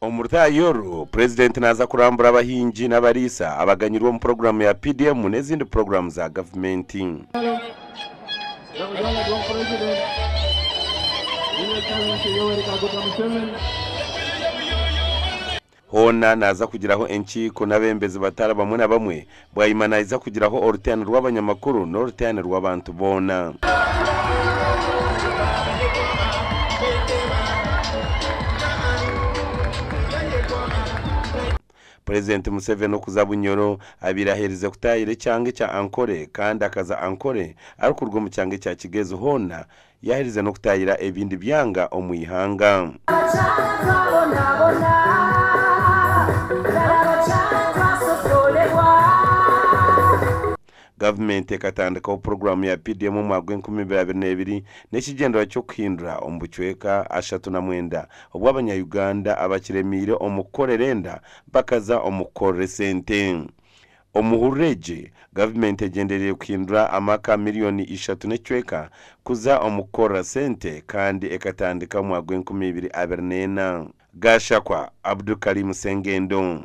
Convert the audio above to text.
Omu rutaayi oru, Purezidenti naaza kurambura abahingi n'abariisa abaganyirwe omu puroguraamu ya PDM n'ezindi puroguraamu za gavumenti. Hoona naaza kugiraho enkiiko n'abeebembezi batari bamwe na bamwe, bwanyima naija kugiraho oruteerane rw'abanyamakuru n'oruteerane rw'abantu boona. Purezidenti Museveni okuza Bunyoro abaire aherize kutaahira ekyanga ekya Ankole kandi akaza Ankole arikuruga omu kyanga ekya Kigezi hoona yaaherize n'okutaahira ebindi byanga omu ihanga. Gavumenti ekatandikaho puroguraamu ya PDM omu mwaka gw'enkumi ibiri abiri n'ebiri n'ekigyendererwa ky'okuhindura omu bucweka 39 obw'abanya-Uganda abakiremeire omu kukorera enda bakaza omu kukorera esente. Omu hururu egi, gavumenti egyendereire kuhindura amaka miriyoni ishatu n'ekicweka kuza omu kukorera sente kandi ekatandika omu mwaka gw'enkumi ibiri abiri n'ena. Gashakwa, Abdulkarim Sengendo.